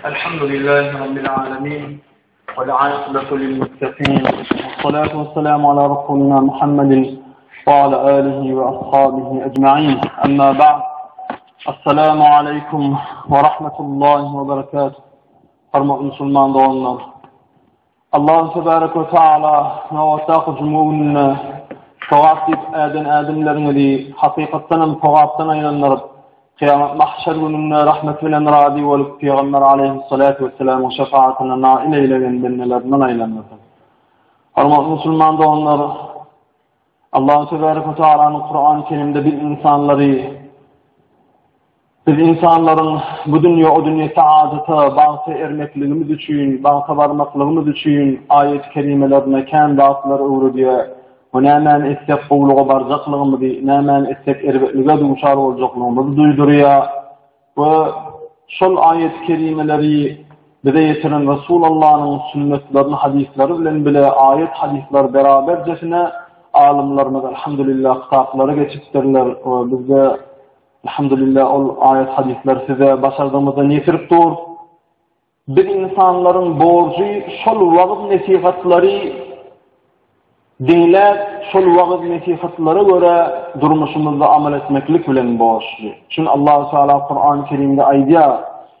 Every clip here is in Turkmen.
Elhamdülillahi Rabbil alemin. Vel-aqibetu lil-muttaqin. Vessalatu vesselamu ala Rasulina Muhammedin ve ala alihi ve ashabihi ecma'in. Amma ba'd. Assalamu aleykum ve rahmetullahi ve berekatuh. Hormatly musulman doganlar. Allahu tebarek we taala nobatdaky juma gününde sogap diýip äden ädimleriňizi hakykatdan hem sogapdan aýlandyryp, kyýamat mahşer gününde rahmeti bilen razy bolup, Pygamber aleýhissalatu wessalamyň şefaatyna nail eýlegen bendelerinden aýlandyrsyn. Hormatly musulman doganlar, Allahu tebarek we taalanyň Kurany Kerimde biz insanlary Biz ynsanlaryň bu dünýe, o dünýe saadata, bagta ermekligimiz üçin, bagta barmaklygymyz üçin aýat-y kerimelerinde kän zatlar öwredýär we nämäni etsek gowulyga barjaklygymyzy, nämäni etsek erbetlige duçar boljaklygymyzy duýdurýar we şol aýat-y kerimeleri bize ýetiren Resulallanyň sünnetlerini, hadyslary bilen bile aýat-hadyslar beraberjesine alymlarymyz alhamdulillah kitaplara geçipdirler we bizde Elhamdülillah ol aýat hadyslar size başardygymyzdan ýetirip dur. Biz ynsanlaryň borjy şol wagyz nesihatlary diňläp, şol wagyz nesihatlara görä durmuşymyzda amal etmeklik bilen borçly. Çünki Allahu Teala Kur'an-ı Kerimde aýdýar: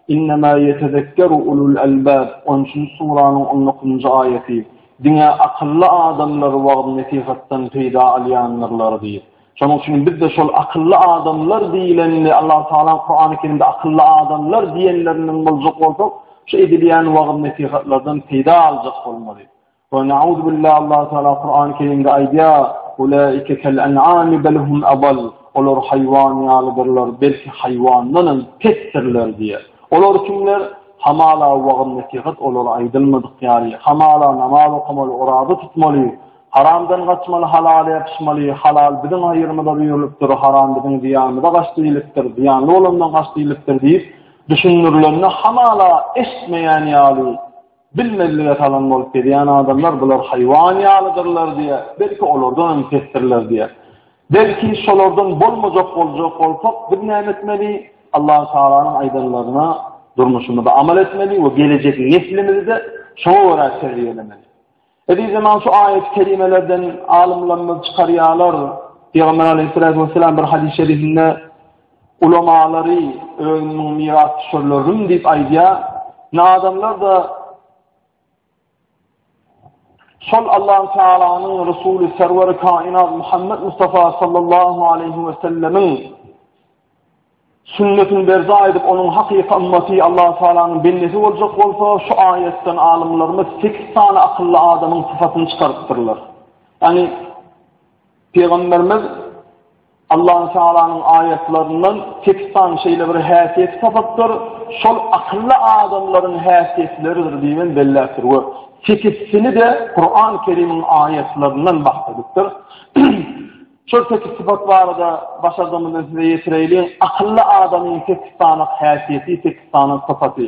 "Innema yetezekkeru ulul albab" 13-nji suranyň 19-njy aýaty. Diňe akylly adamlar wagyz nesihatdan peýda alýandyrlar diýip. Şonuň üçin biz-de şol akylly adamlar diýilenini, Allahu Tagalaň Kurany Kerimde akylly adamlar diýenlerinden boljak bolsak, şu edilýän wagyz-nesihatlardan peýda aljak bolmaly. We na'uzu billah Allahu Tagala Kurany Kerimde aýdýar, Ulaike kel en'ami bel hum adall. Olar haýwan ýalydyrlar, belki haýwandan hem pesdirler diýýär. Olar kimler? Hamala wagyz-nesihat olara aýdylmadyk ýaly, hamala namaz okamaly, oraza tutmaly, Haramdan gaçmaly, halala ýapyşmaly, halal biziň haýrymyza buýrulypdyr, haram biziň zyýanymyza gaç diýlipdir, zyýanly bolandan gaç diýlipdir diýip, düşündirilende hamala eşitmeýän ýaly, bilmezlige salan bolup gezýän adamlar bular haýwan ýalydyrlar diýýär, belki olardan hem pesdirler diýýär. Belki şolardan bolmajak boljak bolsak, biz näme etmeli? Allahu Tagalanyň aýdanlaryna durmuşymyzda amal etmeli we gelejek neslimizi-de şoňa görä terbiýelemeli. Eziz zaman şu aýat-y kerimelerden alymlarymyz çykarýarlar. Pygamber aleyhissalatu vesselam bir hadys-y şerifinde ulamalary özümiň mirasdüşerlerim diýip aýdýar. Ne adamlar-da şol Allahu Teala'nyň Resuly Serwer Kainat Muhammed Mustafa sallallahu aleyhi ve sellemiň Sünnetini berjaý edip, onuň hakyky ymmaty, Allahu Tagalanyň bendesi boljak bolsa, şu aýatdan alymlarymyz sekiz sany akylly adamyň sypatyny çykarypdyrlar. Ýagny Pygamberimiz Allahu Tagalanyň aýatlaryndan sekiz sany şeýle bir häsiýeti tapypdyr, şol akylly adamlaryň häsiýetleridir diýip belläpdir we sekizsini-de Kur'an-ı Kerimiň aýatlaryndan bahs edipdir. Şol sekiz sypat barada başardygymyzdan size ýetireýliň. Akylly adamyň sekiz sany häsiýeti, sekiz sany sypaty.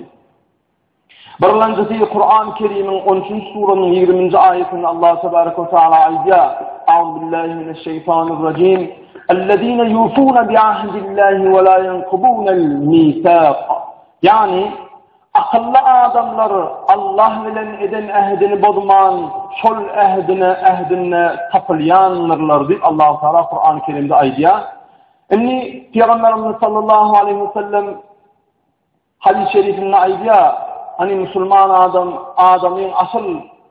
Birlenjisi Kur'an-ı Kerim'iň 13-nji suranyň 20-nji aýatynda Allah tebarek we taala aýdýar: Auzubillahi mineşşeýtanirrajim. Ellezine yufuna bi ahdillahi we la yanqudunal misaq. Ýagny Akylly adamlar Allah bilen eden ähdini bozman, şol ähdine ähdinde tapylýandyrlar diýip Allahu Teala Kur'an-ı Kerimde aýdýar. Indi Pygamberimiz sallallahu aleyhi ve sellem hadis-i şerifinde aýdýar, hani musulman adam adamyň asyl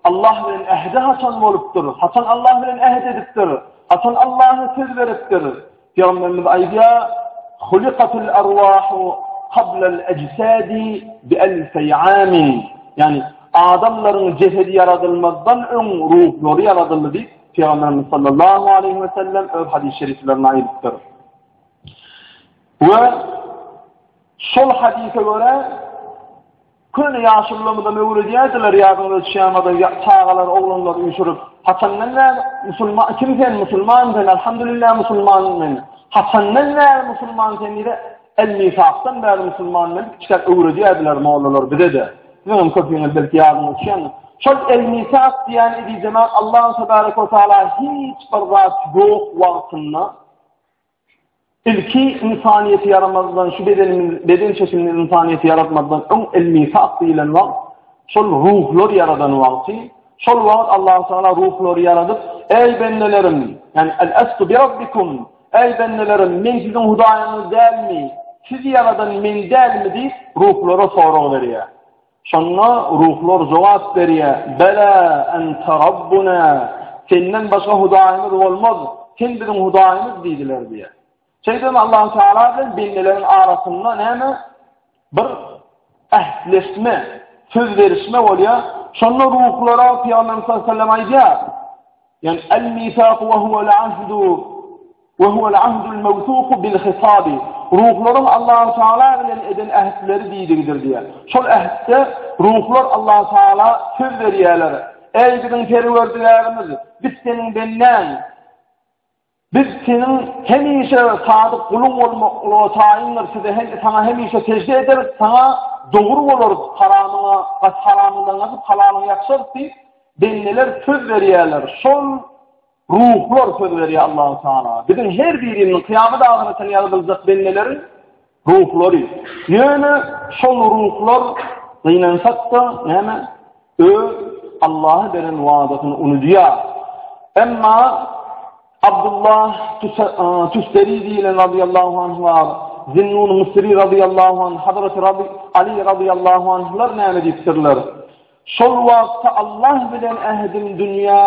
Allah bilen ähdi haçan bolupdyr? Haçan Allah bilen ähd edipdir? Haçan Allaha söz beripdir? Pygamberimiz aýdýar, Hulikatul arwahu qablal ejsadi bi elfeý amin. Ýagny adamlaryň jesedi ýaradylmazdan öň ruhlary ýaradyldy diýip, Pygamberimiz sallallahu aleyhi we sellem öz hadys-y şeriflerinde aýdypdyr. We şol hadysa görä Köne ýaşulularymyzam öwredýärdiler ýadyňyza düşýänmada çagalar oglanlar üýşürip haçandan bäri musulman kim sen musulman sen alhamdulillah musulman men haçandan bäri musulman sen diýse el misakdan bäri musulman men kiçikäk öwredýärdiler mollalar bize-de siziňem köpüňiz belki ýadyňyza düşýändir şol el misak diýýän eziz jemagat Allahu tebarek we taala hiç bir zat ýok wagtynda. Ilki ynsanyýeti ýaramazdan, şu bedenimiz, beden şekilinde ynsanyýeti ýaratmazdan öň el-misak diýlen wagt, şol ruhlar ýaradan wagty, şol wagt Allahu Teala ruhlary ýaradyp, Eý bendelerim, ýani el-estu bi rabbikum, eý bendelerim, men siziň Hudaýyňyz dälmi? Sizi ýaradan men dälmi diýip, ruhlara sorag berýär. Şonda ruhlar jogap berýär, Bela, ente Rabbuna, senden başga Hudaýymyz bolmaz, sen biziň Hudaýymyz diýdiler diýýär. Şeýdibem Allahu Teala bilen bendeleriň arasynda näme? Bir ähtleşme, söz berişme bolýar. Şonda ruhlara Pygamberimiz sallallahu aleyhi ve sellem aýdýar, Ýagny el-misaku we huwel ahdu we huwel ahdul mewsuku bil hisabi. Ruhlaryň Allahu Teala bilen eden ähtleri diýdigidir diýýär. Şol ähtde ruhlar Allahu Teala söz berýärler. Eý biziň Perwerdigärimiz, biz seniň bendäň. Biz seniň hemişe sadyk guluň bolmaklyga taýyndyr, size hem saňa hemişe sežde ederis, saňa dogry bolarys, haramyňa gaç haramyňdan gaçyp, halalyňa ýapyşarys diýip, bendeler söz berýärler. Şol ruhlar söz berýär Allahu Teala. Biziň her birimiziň kyýamat agyna çenli ýaradyljak bendeleriň ruhlary. Ýöne şol ruhlar gynansak-da näme? Öz Allaha beren wadasyny unudýar. Emma Abdullah Tüsteri diýilen radiyallahu anh bar, Zinnun Mısri radiyallahu anh, Hazreti Rabi, Ali radiyallahu anhlar näme diýipdirler? Şol wagtda Allah bilen ähdim dünýä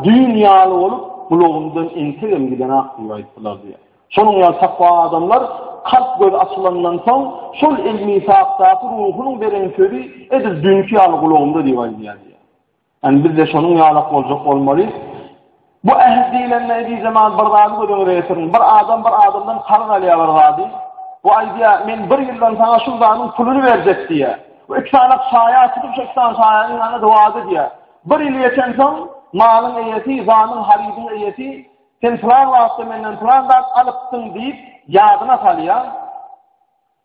düýn ýaly bolup, gulagymdan entegem gidenak diýip aýtdylar diýýär. Şonuň ýaly takwa adamlar kalp gözi açylandan soň, şol el-misakdaky ruhunyň beren sözi edil düýnki ýaly gulagymda diýip aýdýar diýýär. Ýani biz-de şonuň ýalak boljak bolmaly. Bu ähit diýlende eziz jemagat bir zady göz öňüne getiriň. Bir adam bir adamdan karz alýar bir zady. Bu aýdýar, men bir ýyldan saňa şu zadyň puluny berjek diýýär. Bu iki sany şaýat tutup, şu iki sany şaýadyň ýanynda wada edýär. Bir ýyl geçensoň malyň eýesi, zadyň, harydyň eýesi Sen pylan wagtda menden pylan zat alypdyň diýip, ýadyna salýar.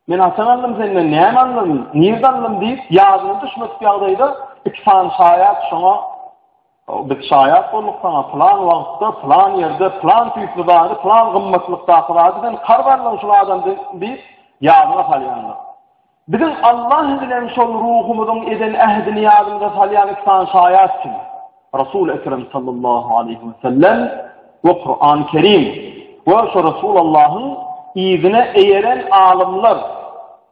Men haçan aldym senden, näme aldym, nirde aldym diýip, ýadyna düşmedik ýagdaýda iki sany şaýat şoňa biz şaýat bolduk saňa pylan wagtda, pylan ýerde, pylan tüýsli zady, pylan gymmatlykdaky zady sen karz aldyň şul adamdan diýip, ýadyna salýanlar. Biziň Allah bilen şol ruhumyzyň eden ähdini ýadymyza salýan iki sany şaýat kim? Rasul Ekrem sallallahu aleyhi we sellem we Kur'an Kerim we şo Rasul Allahyň yzyna eýeren alymlar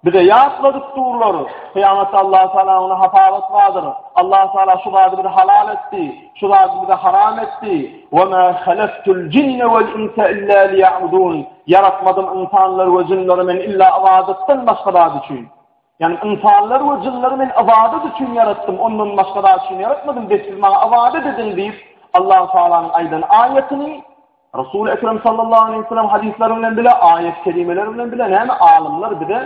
bize ýatladyp durlar. Kyýamatda Allah Taala ona hasabat bardyr. Allah Taala şu zady bize halal etdi, şu zady bize haram etdi. Ve ma halaktul jinne vel insa illa liya'budun. Ýaratmadym ynsanlary we jynlary men illa ybadatdan başga zat üçin. Ýagny ynsanlary we jynlary men ybadat üçin ýaratdym, ondan başga zat üçin ýaratmadym, bes siz maňa ybadat ediň diýip, Allahu Tagalanyň aýdan aýatyny Resul Ekrem sallallahu aleýhi we sellem hadyslary bilen bile, aýat kerimeler bilen bile näme alymlar bize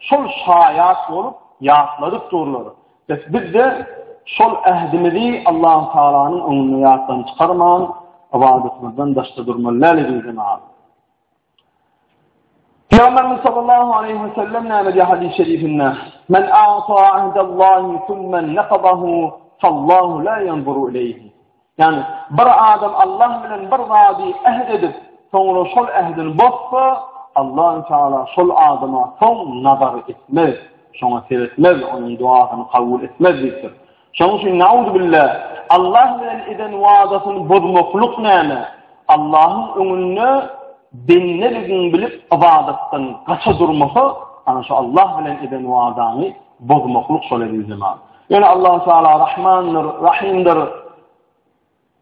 şol şaýat bolup ýatladyp durlar. Bes biz-de şol ähdimizi Allahu Tagalanyň öňünde ýatdan çykarman, ybadatymyzdan daşda durmaly däl eziz jemagat. Peygamberimiz sallallahu aleyhi ve sellem näme diýýär hadis şerifinde? Men a'ta ahdallahi thumma naqadahu fallahu la yanzuru ilayhi. Ýani bir adam Allah bilen bir zady ähd edip, soňra şol ähdini bozsa, Allah Teala şol adama soň nazar etmez, şoňa seretmez, onuň duasyny kabul etmez diýipdir. Şonuň üçin nauzubilla Allah bilen eden wadasyny bozmaklyk näme? Allahyň öňünde bendeligiňi bilip ybadatdan gaça durmasa, ana şu Allah bilen eden wadaňy bozmaklyk şol eziz jemagat. Ýöne Allahu Teala Rahmandyr, Rahimdir.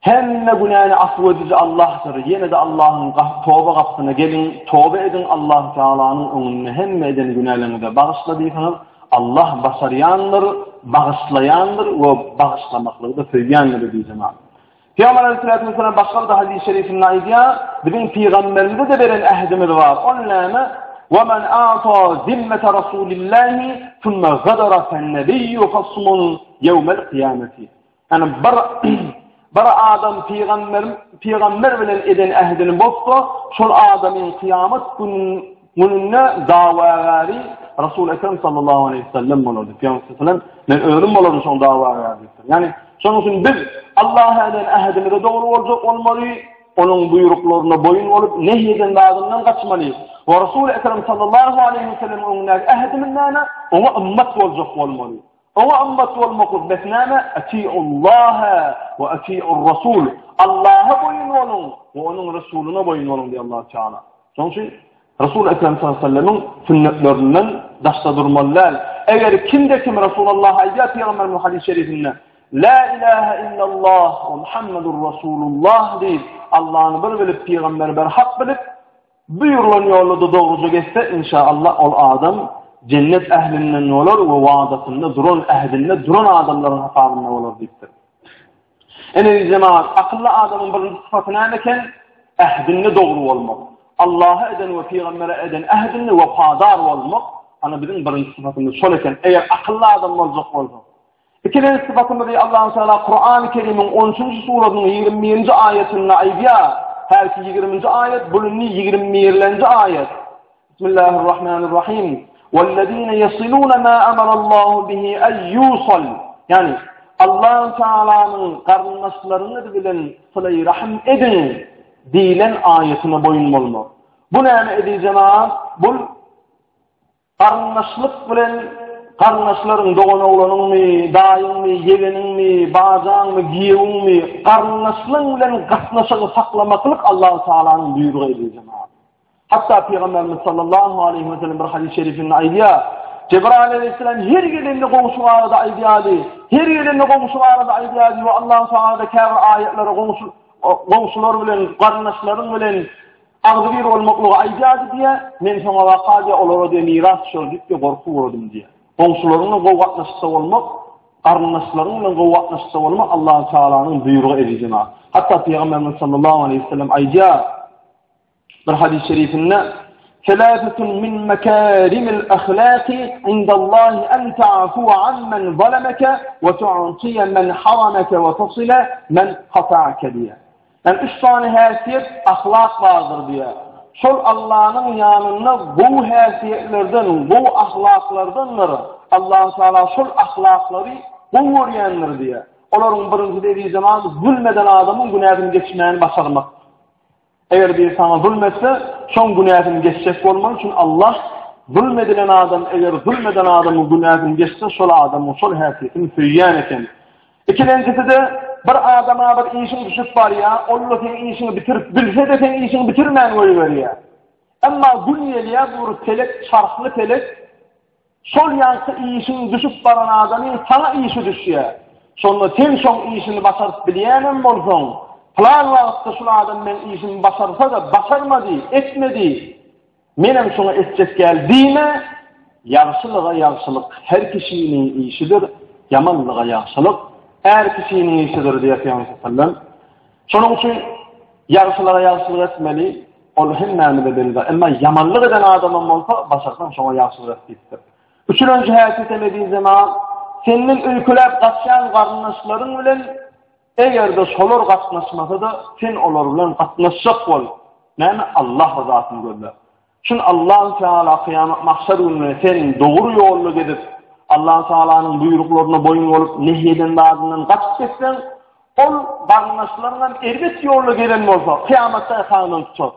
Hemme günäni afw ediji Allahdyr. Ýene-de Allahyň toba gapysyna geliň, toba ediň Allahu Tealanyň öňünde hemme eden günäleriňize bagyşla diýseňiz, Allah başarýandyr, bagyşlaýandyr we bagyşlamaklygy-da söýýändir eziz jemagat. Pygamber aleyhissalatu vesselam başga bir hadis-i şerifinde aýdýar, biziň pygamberimize-de beren ähdimiz bar. Ol näme? Ve men a'ta zimmete Rasulillahi thumma gadara fen-nebiyyu hasmun yevmel kıyameti. Ýani bir bir adam pygamber pygamber bilen eden ähdini bozsa, şol adamyň kyýamat gününde dawagäri Rasul Ekrem sallallahu aleyhi ve sellem bolar. Pygamber sallallahu men özüm bolaryn şoň dawagäri diýipdir. Ýani şonuň üçin biz Allaha eden ähdimize dogry boljak bolmaly, onuň buýruklaryna boýun bolup, nehy eden zadyndan gaçmaly. We Resul-i Ekrem sallallahu aleýhi we sellemiň öňündäki ähdimiz näme? Oňa ymmat boljak bolmaly. Oňa ymmat bolmaklyk bes näme? Atiullaha we atiur Rasul. Allaha boýun boluň we onuň Resulyna boýun boluň diýýär Allah Teala. Şonuň üçin Resul Ekrem sallallahu aleyhi ve sellemiň sünnetlerinden daşda durmaly däl. Eger kimde kim Resulullah aýdýar Pygamberimiz hadys şerifinde La ilaha illallah we Muhammedur Rasulullah diýip, Allahny bir bilip, pygamberi bir hak bilip, buýrulan ýolda dogruja geçse, inşallah ol adam jennet ählinden bolar we wadasynda duran, ähdinde duran adamlaryň hasabynda bolar diýipdir. Ene jemaat, akylly adamyň birinji sypaty näme eken? Ähdinde dogry bolmak. Allaha eden we pygambere eden ähdinde wepadar bolmak. Ana biziň birinji sypatymyz şol eken. Eger akylly adam boljak bolsak. Ikinji sypatymyzy Allahu Teala Kur'an-ı Kerim'iň 13-nji surasynyň 21-nji aýatynda aýdýar. Hälki 20-nji aýat, bu indi 21-nji aýat. Bismillahirrahmanirrahim. Wellezine yesilune ma amarallahu bihi en yusal. Yani Allah Teala'nın garyndaşlaryňyz bilen sıla rahim ediň diýilen aýatyna boýun bolmak. Bu näme eziz jemaat? Bu garyndaşlyk bilen garyndaşlaryň dogan oglanyňmy, daýyňmy, ýegeniňmi, bajaňmy, giýewiňmi, garyndaşlyň bilen gatnaşygy saklamaklyk Allah Teala'nyň buýrugy eziz jemaat. Hatda Pygamberimiz sallallahu aleýhi we sellem bir hadys şerifinde aýdýar, Jebraýyl aleýhissalam her gelende goňşy barada aýdýardy. Her gelende goňşy barada aýdýardy we Allahu Teala käbir aýatlara goňşy goňşular bilen, garyndaşlaryň bilen agzybir bolmaklygy aýdýardy diýýär. Men soňa waka diýýär, olara diýýär miras düşer diýip diýýär, gorky gördüm diýýär. Goňşularyň bilen gowy gatnaşykda bolmak, garyndaşlaryň bilen gowy gatnaşykda bolmak Allahu Tealanyň buýrugy eziz jemaat. Hatda Pygamberimiz sallallahu aleýhi we sellem aýdýar, Bir hadys şerifinde Selâfetun min mekârimil ahlâki indallâhi en ta'fuve ammen zalemeke ve tu'tiye men harameke ve tasile men kata'ke diýýär. Yani üç sany häsiýet ahlak bardyr diýýär. Şol Allanyň ýanynda gowy häsiýetlerden, gowy ahlaklardandyr. Allah Teala şol ahlaklary gowy görýändir diýýär. Olaryň birinjisi eziz jemaat zulm eden adamyň günäsini geçmäni başarmak. Eger biri saňa zulm etse, şoň günäsini geçjek bolmaly, çünki Allah zulm edilen adam, eger zulm eden adamyň günäsini geçse, şol adamyň şol häsiýetini söýýän eken. Ikilenjisi-de, bir adama bir işiň düşüp barýar, ol-da seň işiňi bitirip bilse-de, seň işiňi bitirmän goýberýär. Emma gün gelýär, bu bir pelek, çarhly pelek, Şol ýaňky işiň düşüp baran adamyň saňa işi düşýär. Şonda sen şoň işini başaryp bilýänem bolsaň, pylan wagtda şul adam meň işimi başarsa-da, başarmady, etmedi, menem şoňa etjek däl diýme, ýagşylyga ýagşylyk her kişiniň işidir, ýamanlyga ýagşylyk är kişiniň işidir diýýär Pygamber sallallahu aleyhi ve sellem. Şonuň üçin ýagşylara ýagşylyk etmeli, ol hemmämize belli zat. Emma ýamanlyk eden adamam bolsa, başarsaň şoňa ýagşylyk et diýipdir. Üçülenji häsiýetem eziz jemagat, senden öýkeläp gaçýan garyndaşlaryň bilen eger-de şolar gatnaşmasa-da, sen olar bilen gatnaşjak bol. Näme? Allah ryzasyny gözläp. Şun Allahu Teala kyýamat mahşer gününe sen dogry ýolda gezip, Allahu Tealanyň buýruklaryna boýun bolup, nehy eden zadyndan gaçyp geçseň, ol garyndaşlaryň hem erbet ýolda gezen bolsa, kyýamatda ýakaňdan tutar.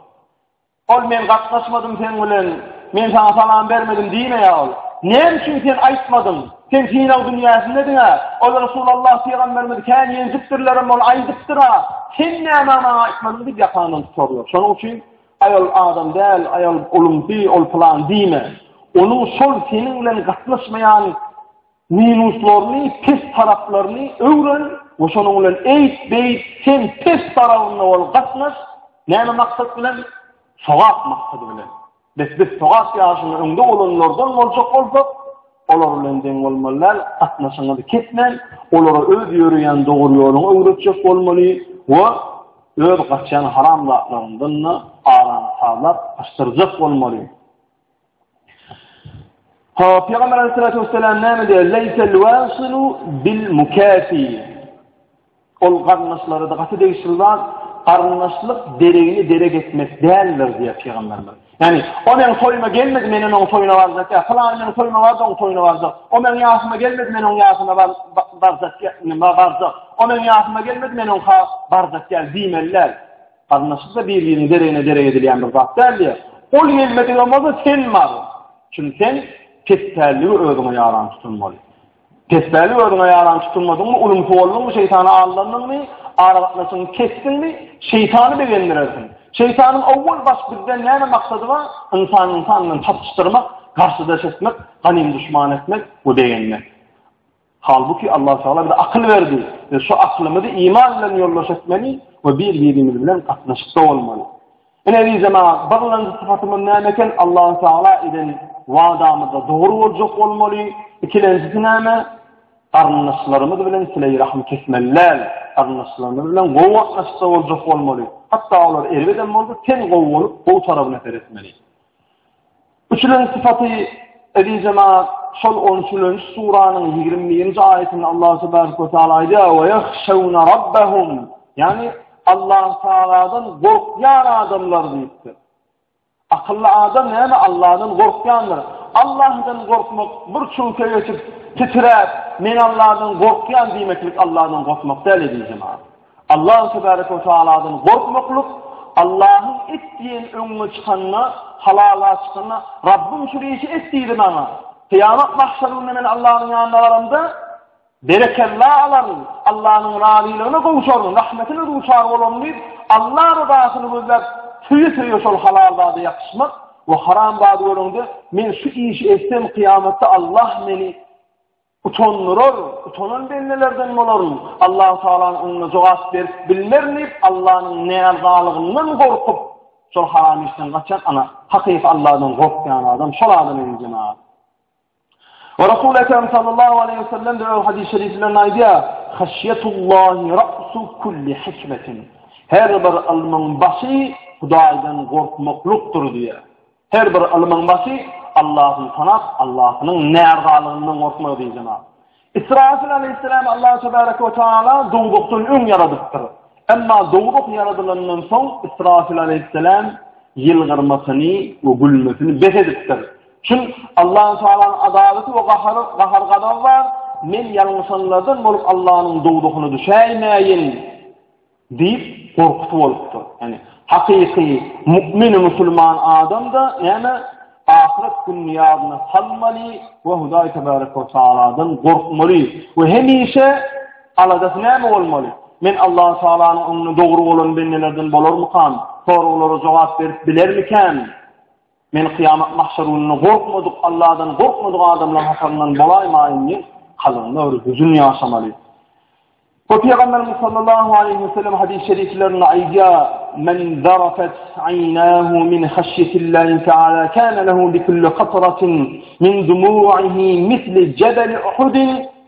Ol men gatnaşmadym seň bilen, men saňa salam bermedim diýmeýär ol. Näme üçin sen aýtmadyň? Sen synag dünýäsindediň-ä. Ol Resulallah pygamberimizi kän ýenjipdirlerem ol aýdypdyr-a. Sen näme maňa aýtmadyň diýip ýakaňdan tutarlar. Şonuň üçin Aý ol adam däl, aý ol ulumsy, ol pylan diýme. Onuň şol seniň bilen gatnaşmaýan minuslaryny, pes taraplaryny öwren we şonuň bilen eýt, beýt, sen pes tarabynda bol, gatnaş. Näme maksat bilen? Sogap maksady bilen. Bes biz sogap ýaşynda öňde bolanlardan boljak bolsak, Olar bilen deň bolmaly däl, gatnaşygyňyzy kesmän, olara öz ýöreýän dogry ýoluňy öwretjek bolmaly we öz gaçýan haram zatlaryňdan-da arany sazlap, gaçdyrjak bolmaly. Ha, Pygamber aleyhissalatu vesselam näme diýýär? Leýsel wasilu bil mukafi. Ol garyndaşlara-da gaty degişli zat, garyndaşlyk deregini derek etmek däldir diýýär pygamberimiz. Ýagny, o meň toýuma gelmedi, men onuň toýuna barjak ýa, pylany meň toýuma bardy, onuň toýuna barjak. O meň ýasyma gelmedi, men onuň ýasyna barjak, barjak. O meň ýasyma gelmedi, men oňka barjak däl diýmeli däl. Garyndaşlyk-da bir-biriniň deregine derek edilýän bir zat däl diýýär. Ol gelmedigem bolsa sen bar. Çünki sen pespälligi özüňe ýaran tutunmaly. Pespälligi özüňe ýaran tutunmadyňmy, ulumsy bolduňmy, şeýtana aldandyňmy, aragatnaşygyňy kesdiňmi, şeýtany begendirersiň. Şeýtanyň owwal baş bizden näme maksady bar? Ynsany ynsan bilen çatyşdyrmak, garşydaş etmek, ganym duşman etmek we begenmek. Halbuki Allah Tagala bize akyl berdi. Biz şu aklymyzy iman bilen ýoldaş etmeli we bir-birimiz bilen gatnaşykda bolmaly. Ine eziz jemagat, birlenji sypatymyz näme eken? Allah Tagala eden wadamyzda dogry boljak bolmaly. Ikilenjisi näme? Garyndaşlarymyz bilen sileý-rahym kesmeli däl. Garyndaşlarymyz bilen gowy gatnaşykda boljak bolmaly. Hatda olar erbedem bolsa, sen gowy bolup, gowy tarapyna seretmeli. Üçülenji sypaty, eziz jemagat, şol on üçülenji suranyň 21-nji aýatynda Allah tebarek we taala aýdýar: "We yahşawna rabbahum" Ýagny Allah Taaladan gorkýan adamlar diýipdir. Akylly adam näme Allahdan gorkýandyr. Allahdan gorkmak bir çüňke geçip titräp, men Allahdan gorkýan diýmeklik Allahdan gorkmak däl eziz jemagat. Allahu tebareke we taaladan gorkmaklyk, Allahyň et diýen öňüňe çykanda, halala çykanda, Rabbym şu işi et diýdi maňa. Kyýamat mahşer gününe men Allahyň ýanyna baramda, berekella alaryn, Allahyň razylygyna gowşaryn, rahmetine duçar bolaryn diýip, Allah ryzasyny gözläp, söýe-söýe şol halal zada ýapyşmak we haram zady göreňde, men şu işi etsem kyýamatda Allah meni Utandyrar, utanan bendelerden bolaryn, Allahu Tagalanyň öňünde jogap berip bilmerin diýip, Allanyň näzalygyndan gorkup, şol haram işden gaçan, ana, hakyky Alladan gorkýan adam şol adam eziz jemagat. We Rasul Ekrem sallallahu aleýhi we sellem de öz hadys şeriflerinde aýdýar, Haşýetullahi ra'su kulli hikmetin. Her bir ylmyň başy Hudaýdan gorkmaklykdyr diýýär. Her bir ylmyň başy Allahyny tanap, Allahynyň närzalygyndan gorkmak diýdi jenap. Israfil aleýhissalamy Allah tebareke we taala dowzahdan öň ýaradypdyr. Emma dowzah ýaradylandan soň Israfil aleýhissalam ýylgyrmasyny we gülmesini bes edipdir. Çün Allah Taalanyň adalaty we gahary, gahar-gazaby bar. Men ýalňyşanlardan bolup Allanyň dowzahyna düşäýmäýin. Diýip, gorkusy bolupdyr. Ýagny, hakyky mu'min musulman adam-da näme? Ahyret gününi ýadyna salmaly we Hudaý tebarek we taaladan gorkmaly we hemişe aladasy näme bolmaly? Men Allahu Taalanyň öňünde dogry bolan bendelerden bolarmykam? Soraglara jogap berip bilermikäm? Men kyýamat mahşer gününde gorkmadyk, Allahdan gorkmadyk adamlaryň hataryndan bolaýmaýyn diýip, kalbynda bir hüzün ýaşamaly. Bu Pygamberimiz sallallahu aleyhi ve sellem hadis-i şeriflerinde aýdýar, Men zarafat aynahu min haşyetillahi taala kana lehu bi kulli qatratin min dumu'ihi misli jebel Uhud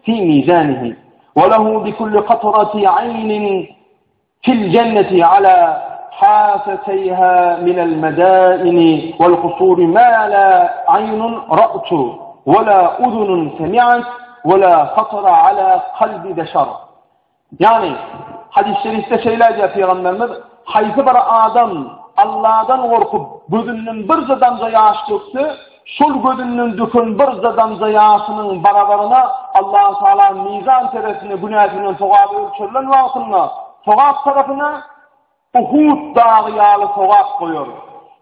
fi mizanihi ve lehu bi kulli qatrati aynin fil jenneti ala hafeteyha minel medaini vel kusuri ma la aynun ra'tu ve la uzunun semi'at ve la hatara ala kalbi beşer. Ýagny, hadys şerifde şeýle aýdýar Pygamberimiz, haýsy bir adam Allahdan gorkup gözünden birje damja ýaş dökse, şol gözünden döken birje damja ýaşynyň barabaryna Allahu Taala mizan terezisinde günäsi bilen sogaby ölçerilen wagtynda sogap tarapyna Uhud dagy ýaly sogap goýar.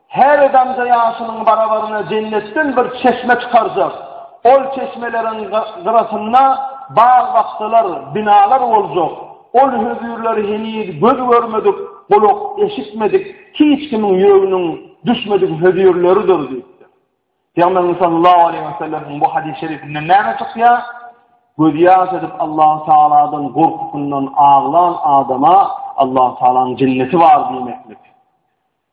Her damja ýaşynyň barabaryna jennetden bir çeşme çykarjak. Ol çeşmeleriň gyrasynda bag-bakjalar, binalar boljak. Ol hözirleri heniz göz görmedik, gulak eşitmedik, hiç kimiň ýüreginiň düşmedik hözirleridir diýipdir. Pygamberimiz sallallahu aleýhi we sellemiň bu hadys şerifinden näme çykýar? Gözýaş edip Allahu Taaladan gorkusyndan aglan adama Allahu Taalanyň jenneti bar diýmeklik.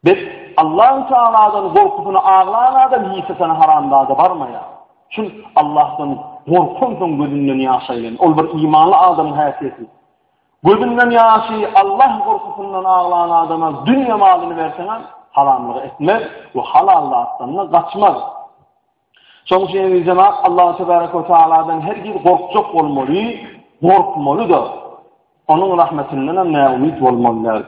Biz Allahu Taaladan gorkusyny aglan adam hiç haçan haram zada barmaýar. Çünki Allahdan gorkansoň gözünden ýaş aýlan. Ol bir imanly adamyň häsiýeti. Gözünden ýaşy Allah gorkusyndan aglan adama dünýe malyny berseňem haramlygy etmez we halal zatdan-da gaçmaz. Şonuň üçin eziz jemaat Allah tebarek we taaladan hergiz gorkjak bolmaly, gorkmaly-da. Onuň rahmetinden hem näumyt bolmaly däl.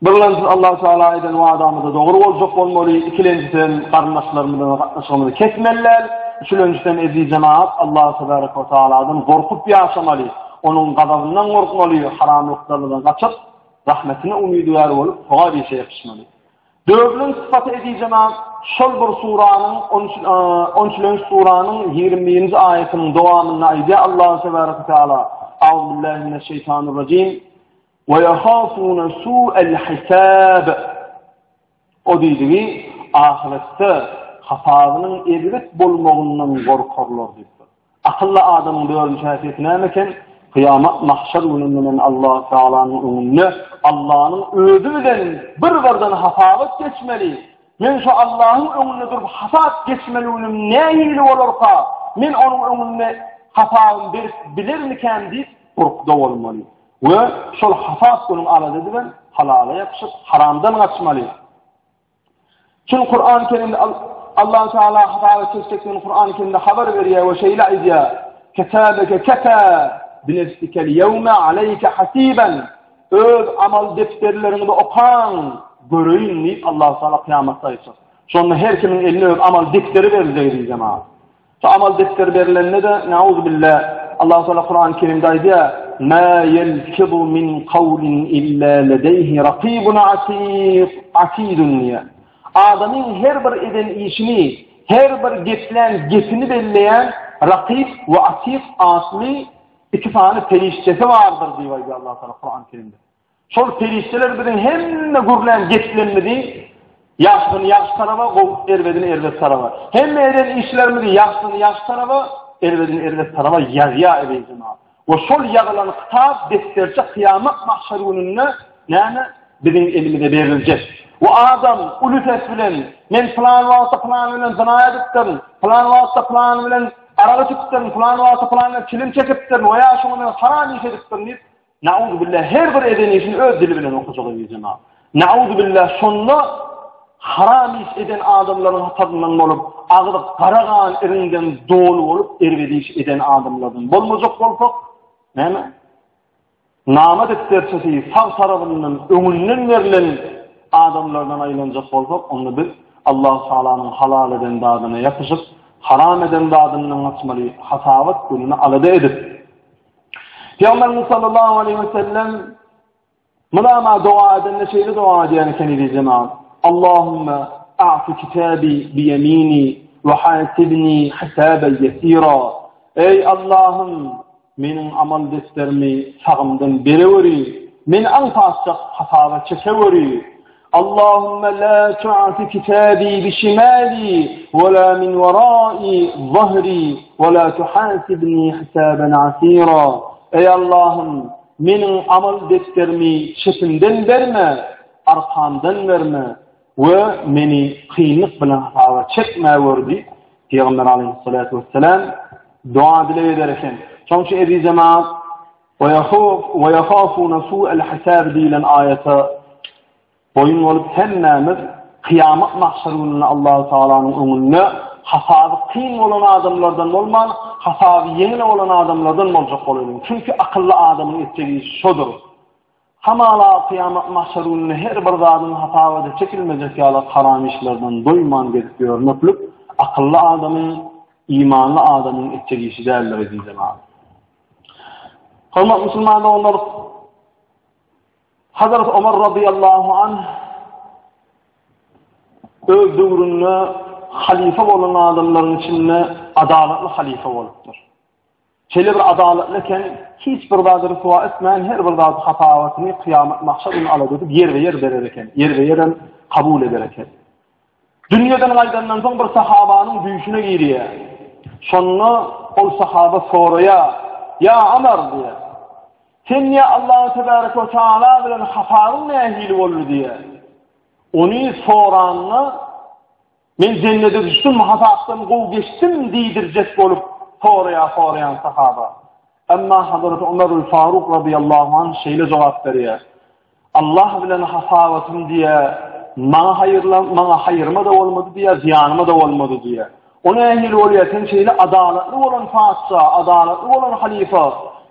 Birinjisi Allah Teala eden wadamyzda dogry boljak bolmaly, ikilenjisi hem garyndaşlarymyz bilen gatnaşygymyzy kesmeli däl, üçülenjisi hem eziz jemaat Allah tebarek we taaladan gorkup ýaşamaly, onuň gazabyndan gorkmaly, haramlyklardan gaçyp, rahmetine umydygär bolup, sogap işe ýapyşmaly. Dördünji sypaty eziz jemagat, şol bir suranyň on üçünji suranyň 21-nji aýatynyň dowamynda aýdýar Allahu tebaraka taala Auzubillahi mineşşeýtanirrajim we ýahafuna su'el hisab O diýdigi ahyretde hasabynyň erbet bolmagyndan gorkarlar diýipdir. Akylly adamyň dördünji häsiýeti näme eken? Kyýamat mahşer gününde men Allah Tealanyň öňünde Allanyň özi bilen bir-birden hasabat geçmeli. Men şu Allahyň öňünde durup hasap geçmeli günüm nähili bolarka? Men onuň öňünde hasabymy berip bilermikäm diýip gorkuda bolmaly. We şol hasap günüň alada edibem halala ýapyşyp, haramdan gaçmaly. Çünki Kur'an-ı Kerimde Allah Teala hasaba çekjekdigini Kur'an-ı Kerimde habar berýär we şeýle aýdýar: "Ketabeke kefa bi nefsikel ýewme aleyke hasiben." Öz amal defterleriňizi okaň, göreýin diýip Allah Teala kyýamatda aýtjak. Şonda her kimiň eline öz amal defteri beriljek diýdi jemaat. Şu amal defteri berilende-de, nauzubilla, Allahu Teala Kur'an-ı Kerimde aýdýar, "Ma yelfizu min kawlin illa ledeyhi rakibun atid" atidun diýýär. Adamyň her bir eden işini, her bir geplän gepini belleýän Rakib we Atid atly iki sany perişdesi bardyr diýip aýdýar Allahu Teala Kur'an-ı Kerimde. Şol perişdeler biziň hemme gürlän geplemimizi ýagşysyny ýagşy taraba, gowy erbedini erbet taraba. Hemme eden işlerimizi ýagşysyny ýagşy taraba, erbedini erbet taraba ýazýar eziz jemagat. We şol ýazylan kitap defterçe kyýamat mahşer gününde näme biziň elimize beriljek. We adam uly ses bilen men pylan wagtda pylan bilen zyna edipdirin, pylan wagtda pylan bilen arak içipdirin, pylan wagtda pylan bilen çilim çekipdirin we ýa şuňa men haram iş edipdirin diýip Nauzubillah her bir eden işini öz dili bilen okajak eziz jemaat. Nauzubillah şonda haram iş eden adamlaryň hataryndan bolup, agzy gara gan iriňden doly bolup erbet iş eden adamlardan bolmajak bolsak, näme? Nama depderçesi sag tarabyndan öňünden berlen adamlardan aýlanjak bolsak, onda biz Allah Taalanyň halal eden zadyna ýapyşyp, haram eden zadyndan gaçmaly, hasabat gününi alada edip, Pygamberimiz sallallahu aleyhi ve sellem mydama doga edende şeýle doga edýän eken eziz jemaat. Allahümme a'ti kitabi bi yemini we hasibni hisaben yesira. Ey Allahym, meniň amal defterimi sagymdan bereweri, meni aňsatjak hasaba çekeweri. Allahümme la tu'ti kitabi bi şimali we la min wara'i zahri we la tuhasibni hisaben asira. Eý Allahym, meniň amal defterimi çepimden berme, arkamdan berme we meni kynlyk bilen hasaba çekmäwer diýip, Pygamber aleyhissalatu vesselam dua dileg eder eken. Şonuň üçin eziz jemaat, we yahafuna su'al hisab diýlen aýata boýun bolup hemmämiz kyýamat mahşer gününde Allahu Taalanyň öňünde hasaby kyn bolan adamlardan bolman, hasaby ýeňil bolan adamlardan boljak bolalyň. Çünki akylly adamyň etjek işi şodur. Hamala kyýamat mahşer gününde her bir zadyň hasabada çekilmejek ýaly haram işlerden doýman gezip ýörmeklik akylly adamyň, imanly adamyň etjek işi däldir eziz jemagat. Hormatly musulman doganlar, Hazrat Omar radıyallahu anh öz döwründe halife bolan adamlaryň içinde adalatly halife bolupdyr. Şeýle bir adalatly eken, hiç bir zady rüswa etmän, her bir zady hasabatyny kyýamat mahşer günü alada edip ýerbe-ýer berer eken, ýerbe-ýerem kabul eder eken. Dünýeden gaýdandan soň bir sahabanyň düýşüne girýär. Şonda ol sahaba soraýar, Ýa Omar diýýär. Sen diýýär Allahu tebaraka we taala bilen hasabyň nähili boldy diýýär. Ony soranda men jennete düşdüm, hasapdan gowy geçdim diýdirjek bolup soraýar soraýan sahaba. Emma Hazreti Ömerül Faruk radıyallahu anh şeýle jogap berýär. Allah bilen hasabatym diýýär, maňa haýyrla, maňa haýryma-da bolmady diýýär, zyýanyma-da bolmady diýýär. O nähili bolýar? Sen şeýle adalatly bolan patyşa, adalatly bolan halyfa,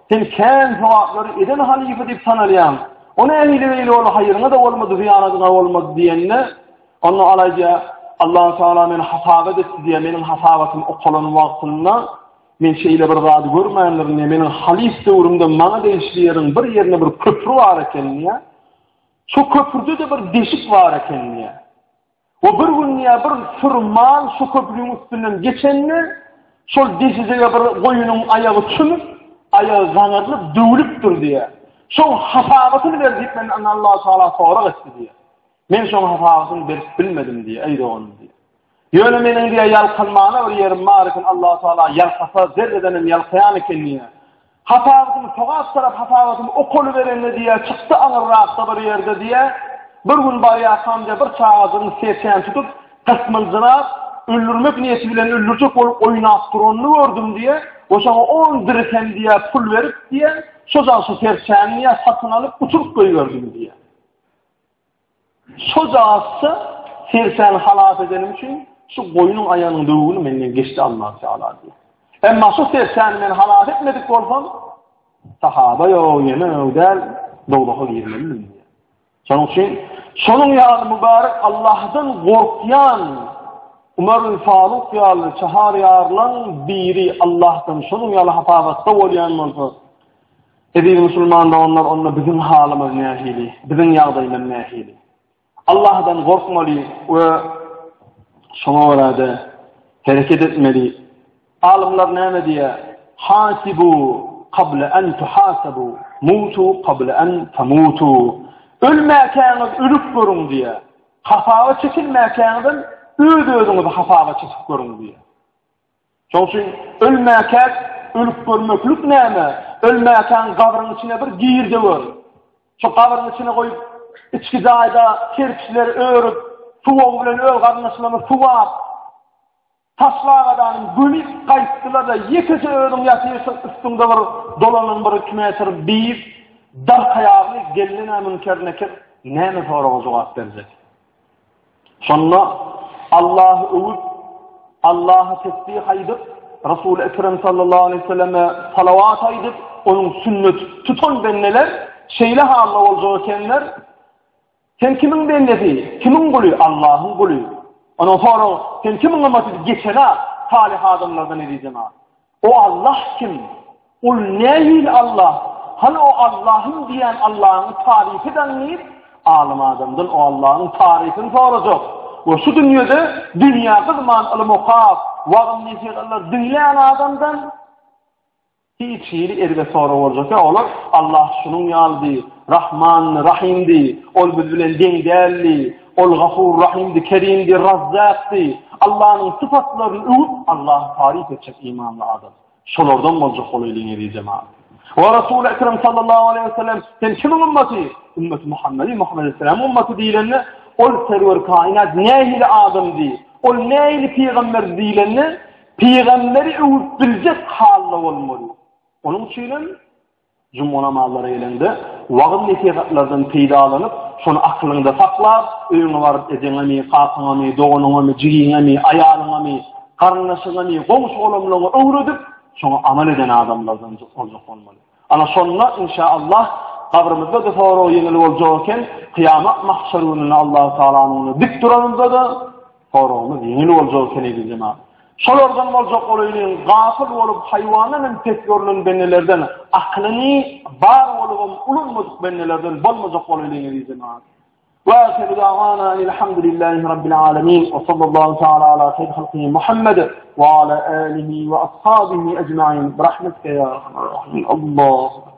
sen kän sogaplary eden halyfa diýip tanalýaň. O nähili beýle boldy, haýryňa-da bolmady, zyýanyňa bolmady diýende, onda ol aýdýar, Allah Taala meni hasabat etdi diýýär, meniň hasabatym okalan wagtynda Men şeýle bir zady görmändirin diýýär. Meniň halyf döwrümde maňa degişli ýeriň bir ýerinde bir köpri bar eken diýýär. Şo köprüde-de bir deşik bar eken diýýär. We bir gün diýýär, bir süri mal şu köprüniň üstünden geçende, şol deşijege bir goýunyň aýagy çümüp, aýagy gaňyrlyp, döwlüpdir diýýär. Şoň hasabatyny ber diýip menden Allahu Teala sorag etdi diýýär. Men şoň hasabatyny berip bilmedim diýýär, eý doganym diýýär. Ýöne meniň diýýär ýalkanmana bir ýerim bar eken, Allahu Teala ýalkasa zerreden hem ýalkaýan eken diýýär. Hasabatymy sogap tarap hasabatymy okalyberende diýýär, çykdy aňyrrakda bir ýerde diýýär. Bir gün barýarkam diýýär, bir çagajygyň serçäni tutup, gysmyljyrap, öldürmek niýeti bilen öldürjek bolup oýnap duranyny gördüm diýýär. We şoňa on dirhem diýýär pul berip diýýär, şojal şu serçäni diýýär satyn alyp uçuryp goýberdim diýýär. Şojagazça serçäni halas edenim üçin şu goýnuň aýagynyň döwügini menden geçdi Allah Teala diýýär. Emma şu serçäni men halas etmedik bolsam, sahaba ýok, ýene ýok däl, dowzaha girmelidim diýýär. Şonuň üçin şonuň ýaly mübarek Allahdan gorkýan Umarul Faruk ýaly çahar ýarlaň biri Allahdan şonuň ýaly hasabatda bolýan bolsa, Eziz musulman doganlar onda biziň halymyz nähili? Biziň ýagdaýymyz nähili? Allahdan gorkmaly we şoňa görä-de hereket etmeli. Alymlar näme diýýär? Hasibu qabla an tuhasabu, mutu qabla an tamutu. Ölmäkäňiz ölüp görüň diýýär. Hasaba çekilmäkäňizem öz-özüňizi hasaba çekip görüň diýýär. Şoň üçin ölmäkäk ölüp görmeklik näme? Ölmäkäň gabryň içine bir gir-de gör. Şo gabryň içine goýup, içki jaýda kerpiçleri örüp, suwagy bilen öz garyndaşlaryny suwap, taşlagadanyn gömüp gaýtdylar-da, ýekeje özüň ýatyrsyň, üstüňde bir dolanan bir iki metr biýz, darkaýarly gelnen-ä Münker-Nekir näme soraga jogap berjek? Şonda Allahy öwüp, Allaha tesbih aýdyp, Resul-i Ekrem sallallahu aleýhi we selleme salawat aýdyp, onuň sünneti tutan bendeler şeýle halda boljak ekenler. Sen kimiň bendesi? Kimiň guly? Allahyň guly. Onuň sorag, sen kimiň ymmaty geçen-ä salyh adamlardan eziz jemagat. O Allah kim? Ol nähili Allah? Hany o Allahym diýýän Allahyňy taryp eden diýip, alym adamdan o Allahyň tarypyny sorajak. We şu dünýede dünýä gyzman ylym okap, wagyz-nesihatlar diňlän adamdan hiç hili erbet sorag boljak ýok. Olar Allah şunuň ýalydy, Rahmandy, Rahymdy, ol biz bilen deň däldi, ol Gafur Rahymdy, Kerimdi, Razzakdy. Allanyň sypatlaryny öwüp, Allahy taryp etjek imanly adam. Şolardan boljak bolaýlyň eziz jemagat. We Resul Ekrem sallallahu aleýhi we sellem sen kimiň ümmaty? Ümmeti Muhammedi, Muhammed aleyhisselamyň ümmaty diýilende, ol serwer kainat nähili adamdy? Ol nähili pygamber diýilende, pygamberi öwüp biljek halda bolmaly. Onuň üçin hem Juma namazlara gelende wagyz-nesihatlardan peýdalanyp, şony akylyňda saklap, öýüňe baryp ejeňemi, kakaňamy, doganyňamy, jigiňemi, aýalyňamy, garyndaşyňamy, goňşy-golamlaryňa öwredip, şoňa amal eden adamlardan boljak bolmaly. Ana şonda inşaallah gabrymyzda-da sorag ýeňil boljak eken, kyýamat mahşer gününde Allahu Tagalanyň öňünde dik duranymyzda-da Soragymyz ýeňil boljak eken eziz jemagat. Şolardan boljak bolaýlyň, gafyl bolup haýwandan hem pes görlen bendelerden, akylyny bar bolubam ulanmadyk bendelerden bolmajak bolaýlyň eziz jemagat. Wa ahiru da'wana enilhamdülillahi rabbil alamin we sallallahu taala ala haýr halkihi Muhammed we ala alihi we ashabihi ecmaîn. Bi rahmetike ya erhamer rahimin. Allahu.